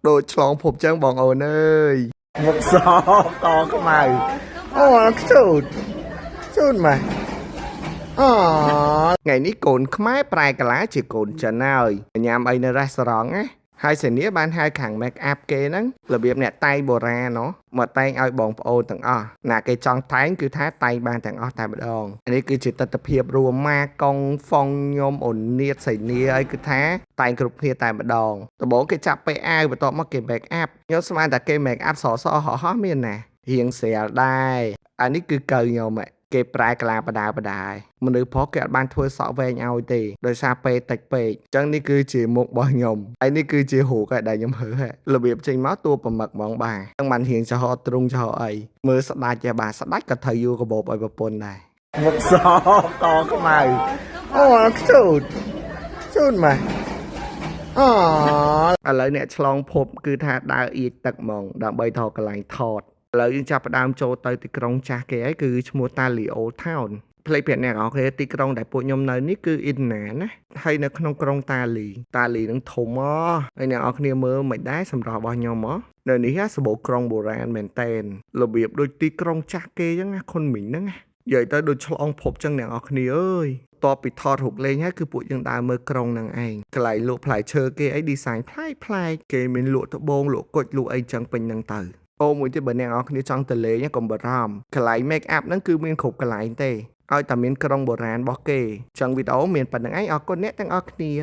ដូចឆ្លងភពចឹងបងអូនអើយមុខសកខ្មៅអូខ្ជូតជូតម៉េះអូថ្ងៃនេះកូនខ្មែរប្រែកាឡាជាកូនចិនហើយញ៉ាំអីនៅរេស្តូរ៉ង់ណាហើយសេនីបានហៅខាង make up គេហ្នឹងរបៀបអ្នកតែងបុរាណណោះមកតែងឲ្យបងប្អូនទាំងអស់ណាគេចង់តែងគឺថាតែងបានទាំងអស់តែម្ដងនេះគឺជាទស្សនភាពរួមម៉ាកុងហ្វុងខ្ញុំអូនៀតសៃនីអីគឺថាតែងគ្រប់គ្នាតែម្ដងដំបូងគេចាប់ពេអាវបន្ទាប់មកគេ make up ខ្ញុំស្មានតែគេ make up សសហោះហោះមានណារៀងស្រាលដែរអានេះគឺកៅខ្ញុំហ៎គេប្រែកាឡាបដាបដាយមនុស្សប្រុសគេអត់បានធ្វើសក់វែងឲ្យទេដោយសារពេលតិចពេកអញ្ចឹងនេះគឺជាមុខរបស់ខ្ញុំហើយនេះគឺជារូបដែលខ្ញុំរើសហ៎របៀបចេញមកតួប្រមឹកហ្មងបាទអញ្ចឹងបានរៀងចំហទ្រុងចំហអីមើលស្ដាច់ឯបាទស្ដាច់ក៏ត្រូវយូរកាបូបឲ្យប្រពន្ធដែរមុខសកខ្មៅអូខ្ជូតជូតម៉េះអូឥឡូវអ្នកឆ្លងភពគឺថាដើរអៀចទឹកហ្មងដើម្បីថតកន្លែងថតឥឡូវយើងចាប់ផ្ដើមចូលទៅទីក្រុងចាស់គេហើយគឺឈ្មោះតាលីអូ Town ផ្លេចប្រាប់អ្នកនរគ្នាទីក្រុងដែលពួកខ្ញុំនៅនេះគឺអ៊ីនណាណាហើយនៅក្នុងក្រុងតាលីតាលីនឹងធំហ៎ហើយអ្នកនរគ្នាមើលមិនដែរសម្រស់របស់ខ្ញុំហ៎នៅនេះសបោក្រុងបុរាណមែនតែនរបៀបដូចទីក្រុងចាស់គេចឹងណាខុនមីងហ្នឹងណានិយាយទៅដូចឆ្លងភពចឹងអ្នកនរគ្នាអើយតបពីថតរូបលេងហើយគឺពួកយើងដើរមើលក្រុងហ្នឹងឯងកន្លែងលក់ផ្លែឈើគេអី design ប្លែកប្លែកគេមានលក់ត្បូងលក់គុជលក់អីចឹងពេញហ្នឹងទៅអូមួយទៀតបើអ្នកនរគ្នាចង់ទៅលេងកុំបារម្ភកន្លែង make up ហ្នឹងគឺមានគ្រប់កន្លែងទេឲ្យតែមានក្រុងបុរាណរបស់គេចឹងវីដេអូមានប៉ុណ្្នឹងឯងអរគុណអ្នកទាំងអស់គ្នា។